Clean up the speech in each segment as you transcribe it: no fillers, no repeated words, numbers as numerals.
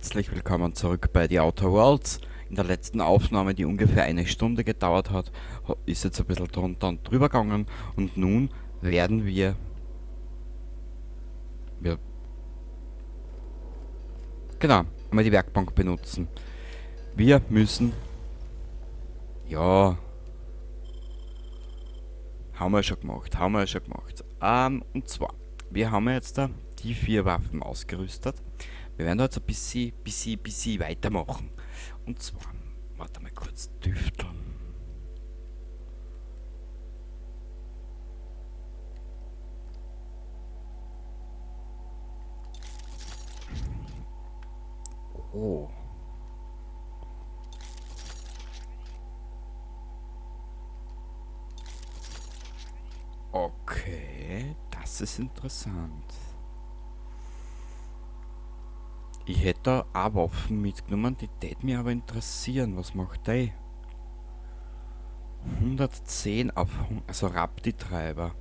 Herzlich willkommen zurück bei The Outer Worlds. In der letzten Aufnahme, die ungefähr eine Stunde gedauert hat, ist jetzt ein bisschen drunter und drüber gegangen. Und nun werden wir genau, mal die Werkbank benutzen. Wir müssen... Ja... Haben wir schon gemacht, haben wir schon gemacht. Und zwar, wir haben jetzt da die 4 Waffen ausgerüstet. Wir werden da jetzt ein bisschen weitermachen. Und zwar, warte mal kurz, tüfteln. Oh. Okay, das ist interessant. Ich hätte da auch Waffen mitgenommen, die täten mich aber interessieren. Was macht die? 110 auf also Rapti-Treiber.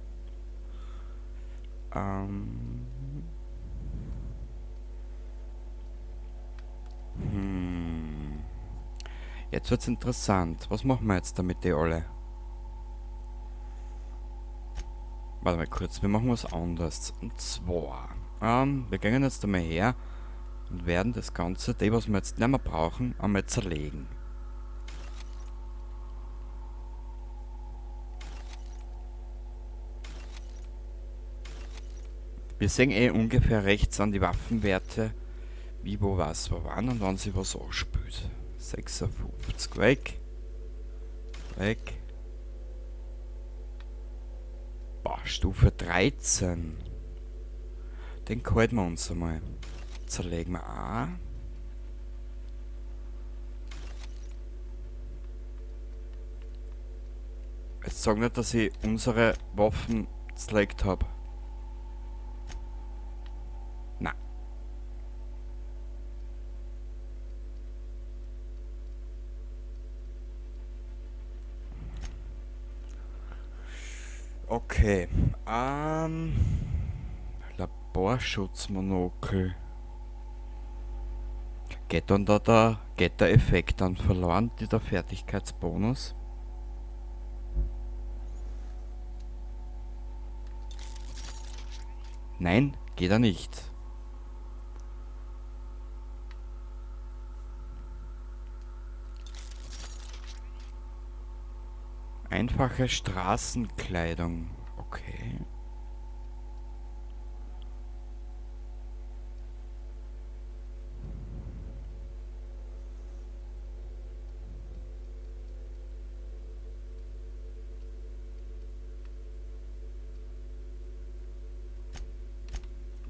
Jetzt wird's interessant. Was machen wir jetzt damit, die alle? Warte mal kurz, wir machen was anderes. Und zwar, wir gehen jetzt einmal her und werden das Ganze, die was wir jetzt nicht mehr brauchen, einmal zerlegen. Wir sehen eh ungefähr rechts an die Waffenwerte, wie, wo, was, wo, wann und wann sich was anspült. 56, weg. Weg. Boah, Stufe 13. Den halten wir uns einmal. Zerlegen wir auch. Jetzt sag nicht, dass ich unsere Waffen zerlegt hab. Na. Okay. Laborschutzmonokel. Geht dann da der, geht der Effekt dann verloren, der Fertigkeitsbonus? Nein, geht er nicht. Einfache Straßenkleidung. Okay.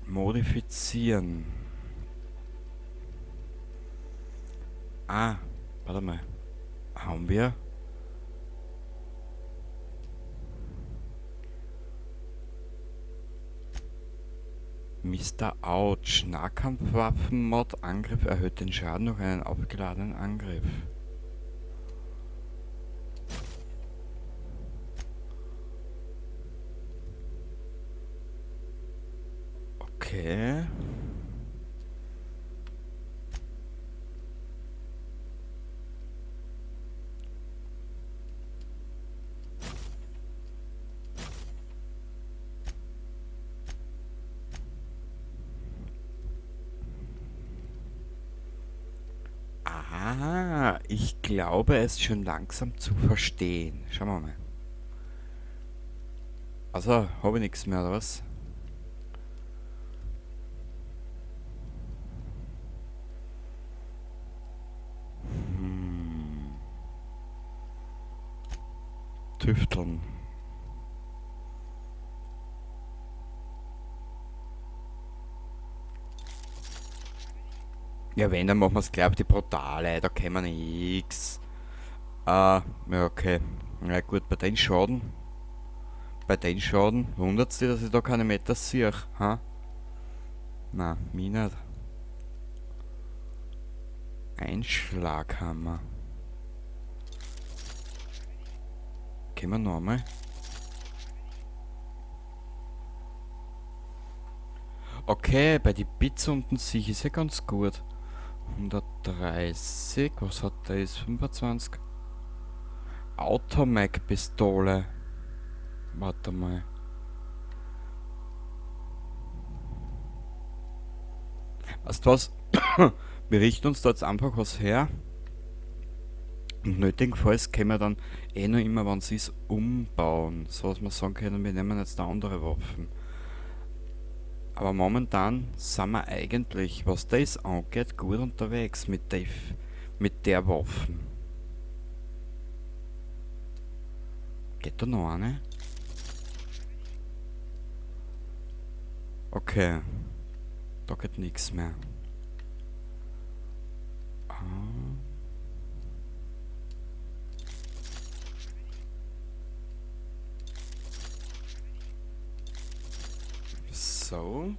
Modifizieren. Ah, warte mal. Haben wir? Mister Ouch. Nahkampfwaffenmod. Angriff erhöht den Schaden durch einen aufgeladenen Angriff. Okay. Aha, ich glaube es schon langsam zu verstehen. Schauen wir mal. Also, hab ich nix mehr, oder was? Tüfteln. Ja, wenn, dann machen wir's gleich auf die Brutale, da kennen wir nix. Ah, ja, okay. Na gut, bei den Schaden. Bei den Schaden wundert's dich, dass ich da keine Meter sehe, ha? Na, mich nicht. Einschlaghammer. Können wir noch einmal? Okay, bei den Bits unten sehe ich es ja ganz gut. 130. Was hat das? 25. Automag-Pistole. Warte mal. Weißt du was? Wir richten uns da jetzt einfach was her. Und nötigenfalls können wir dann eh noch immer, wenn es ist, umbauen. So dass wir sagen können, wir nehmen jetzt da andere Waffen. Aber momentan sind wir eigentlich, was das angeht, gut unterwegs mit der Waffen. Geht da noch eine? Okay. Da geht nichts mehr. Ah. So.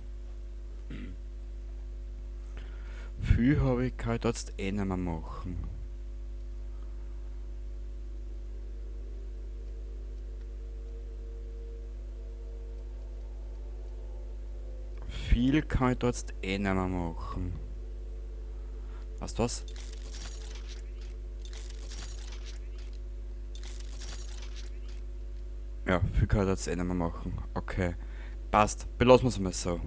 Viel habe ich halt jetzt eh nicht mehr machen. Viel kann ich da jetzt eh nicht mehr machen. Weißt du was? Ja, viel kann ich da jetzt eh nicht mehr machen. Okay. Passt. Belassen wir's mal so.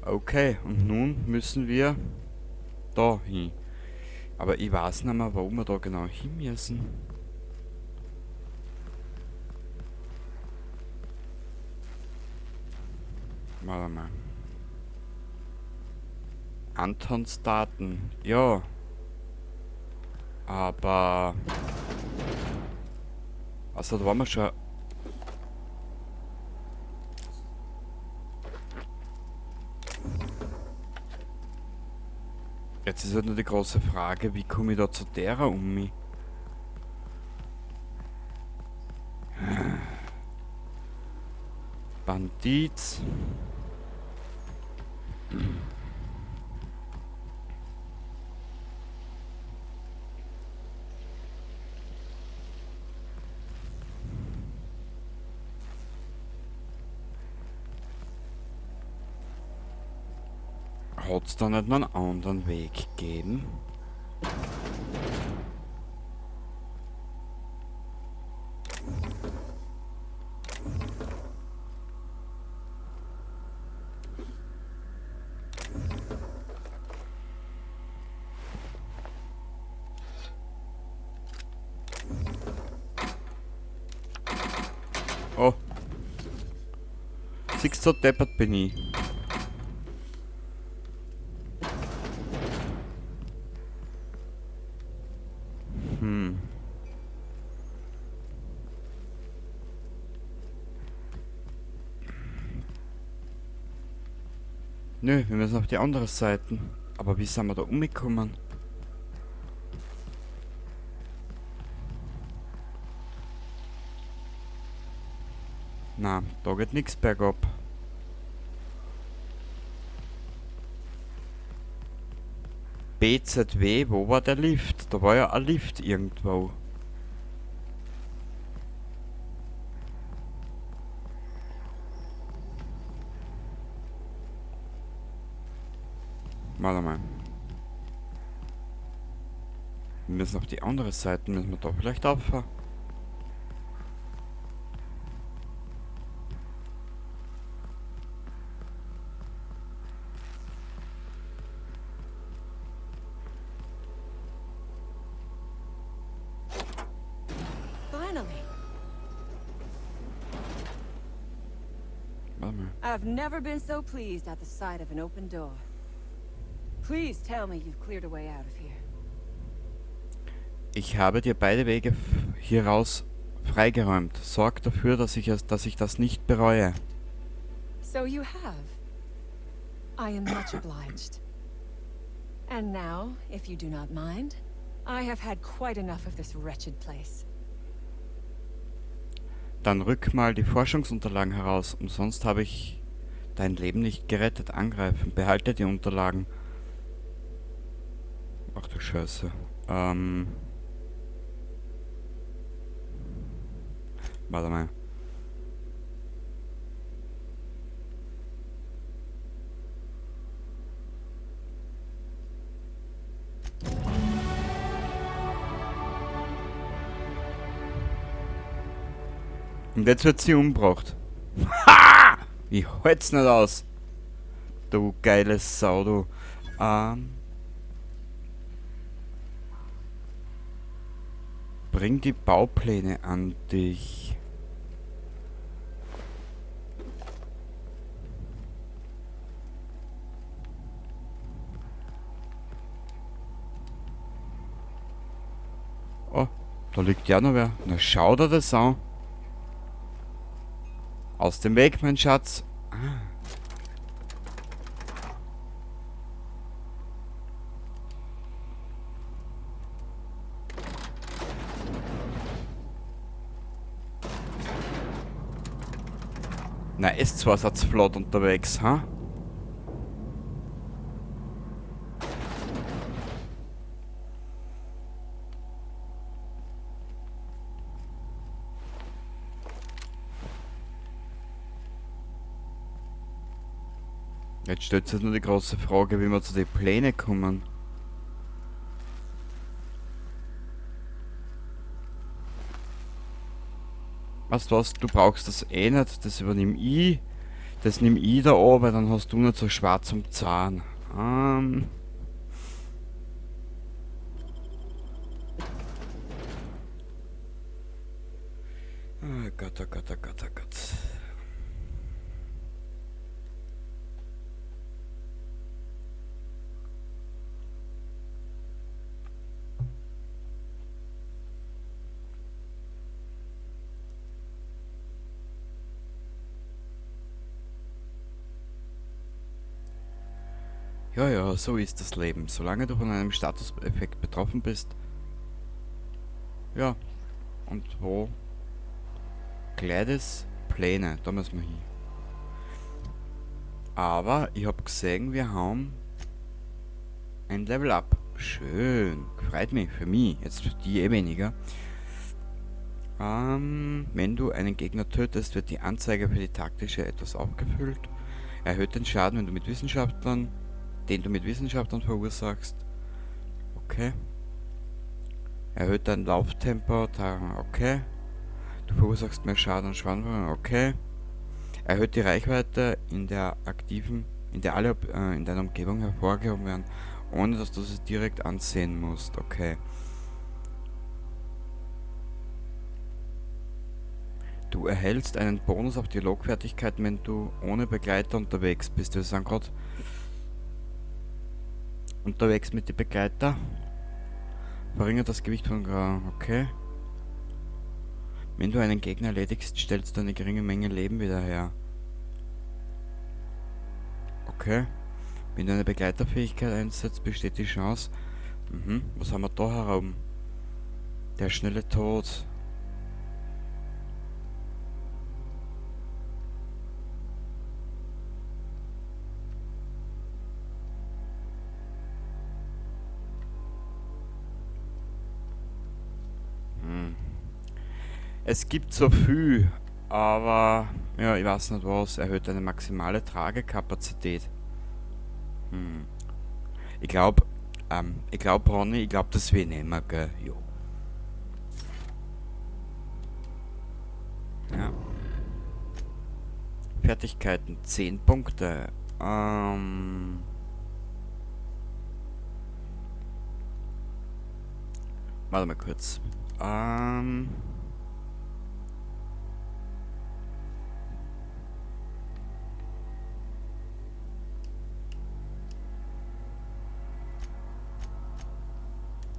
Okay, und nun müssen wir da hin. Aber ich weiß nicht mehr, wo wir da genau hin müssen. Warte mal. Antons Daten. Ja. Aber... Also da waren wir schon... Jetzt ist halt nur die große Frage, wie komme ich da zu derer um mich? Bandit. Hat's da nicht noch einen anderen Weg gegeben? Oh. Siehst du, so deppert bin ich. Nö, wir müssen auf die andere Seite. Aber wie sind wir da umgekommen? Na, da geht nix bergab. BZW, wo war der Lift? Da war ja ein Lift irgendwo. Warte mal. Wir müssen auf die andere Seite, müssen wir da vielleicht auffahren. Finally. Warte mal. I've never been so pleased at the sight of an open door. Please tell me you've cleared a way out of here. Ich habe dir beide Wege hier raus freigeräumt. Sorg dafür, dass ich das nicht bereue. So you have. I am much obliged. And now, if you do not mind, I have had quite enough of this wretched place. Dann rück mal die Forschungsunterlagen heraus. Umsonst habe ich dein Leben nicht gerettet. Angreifen. Behalte die Unterlagen. Ach du Scheiße. Warte mal. Und jetzt wird sie umgebracht. Ha! Ich halt's nicht aus. Du geile Sau, du. Bring die Baupläne an dich. Oh, da liegt ja noch wer. Na, schau dir das an. Aus dem Weg, mein Schatz. Ah. Na, ist zwar satz flott unterwegs, ha? Jetzt stellt sich nur die große Frage, wie wir zu den Plänen kommen. Weißt du was, du brauchst das eh nicht, das übernimm ich. Das nimm ich da an, weil dann hast du nicht so schwer zum Zahn. Oh Gott, oh Gott, oh Gott, oh Gott. Ja, ja, so ist das Leben. Solange du von einem Statuseffekt betroffen bist. Ja. Und wo? Gladys Pläne. Da müssen wir hin. Aber ich hab gesehen, wir haben ein Level Up. Schön. Freut mich. Für mich. Jetzt für die eh weniger. Wenn du einen Gegner tötest, wird die Anzeige für die taktische etwas aufgefüllt. Erhöht den Schaden, wenn du mit Wissenschaftlern, den du mit Wissenschaftlern verursachst. Okay. Erhöht dein Lauftempo. Okay. Du verursachst mehr Schaden an Schwammwürmern. Okay. Erhöht die Reichweite in der aktiven, in der alle in deiner Umgebung hervorgehoben werden, ohne dass du sie direkt ansehen musst. Okay. Du erhältst einen Bonus auf die Dialogfertigkeit, wenn du ohne Begleiter unterwegs bist. Wir sind grad unterwegs mit den Begleiter. Verringert das Gewicht von Gra-, okay. Wenn du einen Gegner erledigst, stellst du eine geringe Menge Leben wieder her. Okay. Wenn du eine Begleiterfähigkeit einsetzt, besteht die Chance. Was haben wir da herum? Der schnelle Tod. Es gibt so viel, aber ja, ich weiß nicht was. Erhöht eine maximale Tragekapazität. Ich glaub, Ronny, ich glaub, das will ich nehmen, gell? Jo. Ja. Fertigkeiten, 10 Punkte. Warte mal kurz.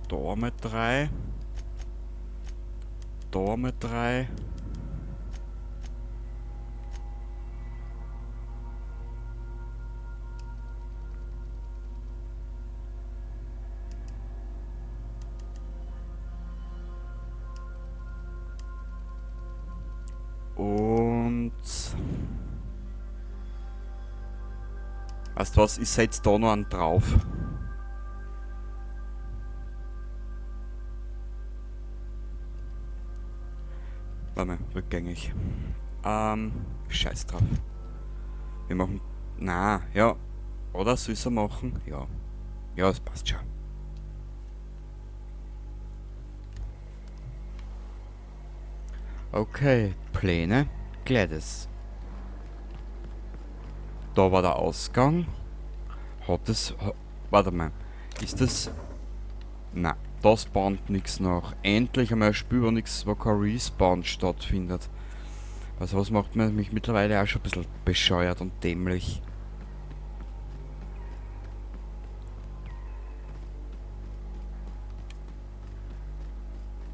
Da mit 3. Da mit 3. Und weißt du was, ich setz da noch einen drauf. Warte mal, rückgängig. Scheiß drauf. Wir machen... Na, ja. Oder süßer machen? Ja. Ja, es passt schon. Okay, Pläne. Gladys. Da war der Ausgang. Hat es... Warte mal. Ist das... Na, da spawnt nichts nach. Endlich einmal ein Spiel, wo nichts, wo kein Respawn stattfindet. Also was macht man mich mittlerweile auch schon ein bisschen bescheuert und dämlich.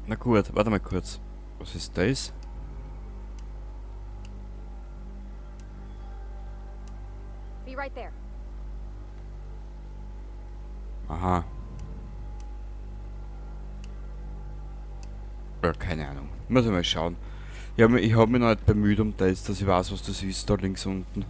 Na gut, warte mal kurz. Was ist das? Be right there. Aha. Ja, keine Ahnung. Muss ich mal schauen. Ich hab mich noch nicht bemüht um das, dass ich weiß, was das ist, da links unten.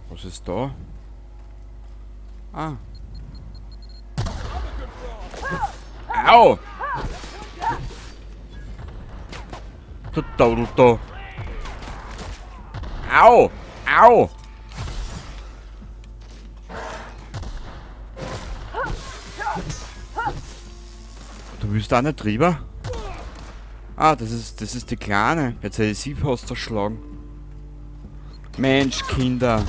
Was ist da? Ah. Au! Du Dodel da. Au! Au! Du willst da nicht drüber? Ah, das ist die Kleine. Jetzt hätte ich sie fast erschlagen. Mensch, Kinder.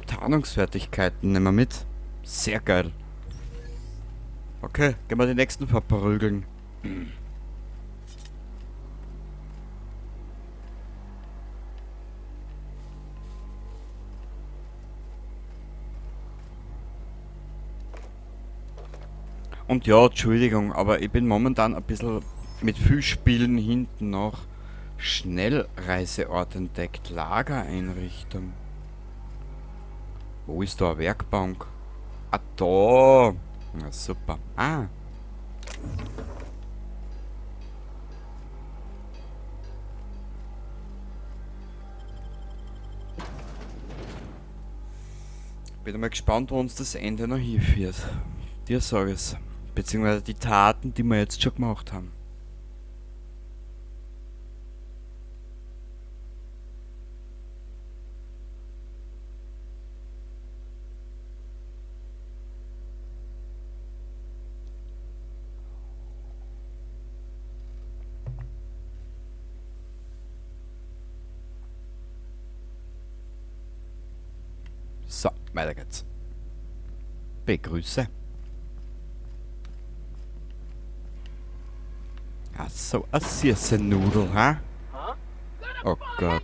Tarnungsfertigkeiten nehmen wir mit. Sehr geil. Okay, gehen wir den nächsten verprügeln. Und ja, Entschuldigung, aber ich bin momentan ein bisschen mit viel Spielen hinten noch. Schnellreiseort entdeckt, Lagereinrichtung. Wo ist da eine Werkbank? Ah, da! Na super. Ah! Bin einmal gespannt, wo uns das Ende noch hinführt. Dir sag ich's. Beziehungsweise die Taten, die wir jetzt schon gemacht haben. So, weiter geht's. Begrüße. Ach so, eine süße Nudel, ha? Oh Gott.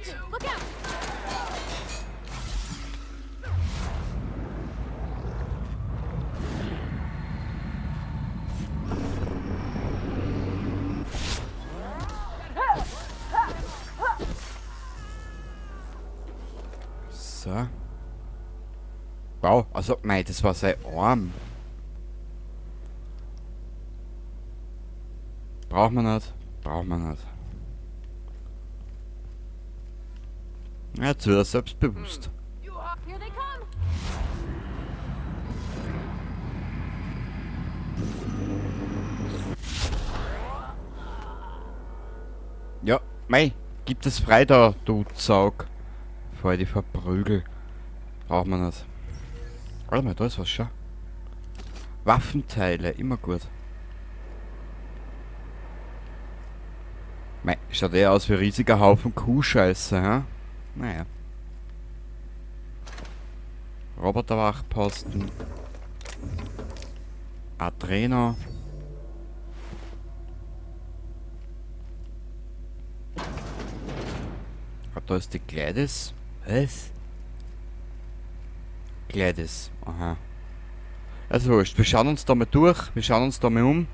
So. Wow, also, mei, das war sein Arm. Braucht man nicht, braucht man nicht. Ja, jetzt wird er selbstbewusst. Ja, mei, gib das frei da, du Zaug. Vor die Verprügel. Braucht man nicht. Warte mal, da ist was, schau. Waffenteile, immer gut. Mei, schaut eher aus wie ein riesiger Haufen Kuhscheiße, hä? Naja. Roboterwachposten. Adreno. Ah, da ist die Gladys. Was? Gladys, aha. Also wurscht, wir schauen uns da mal durch, wir schauen uns da mal um.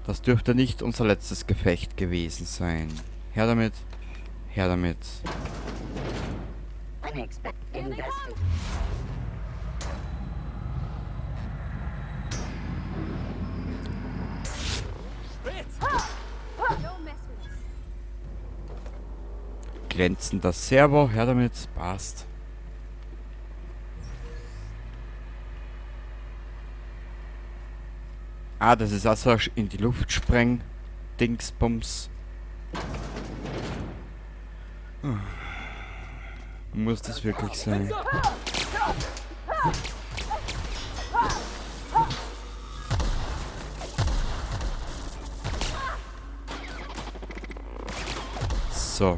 Das dürfte nicht unser letztes Gefecht gewesen sein. Her damit, her damit. Don't mess with us. Glänzender Servo, her damit, passt. Ah, das ist auch so ein in die Luft spreng Dingsbums. Muss das wirklich sein? So.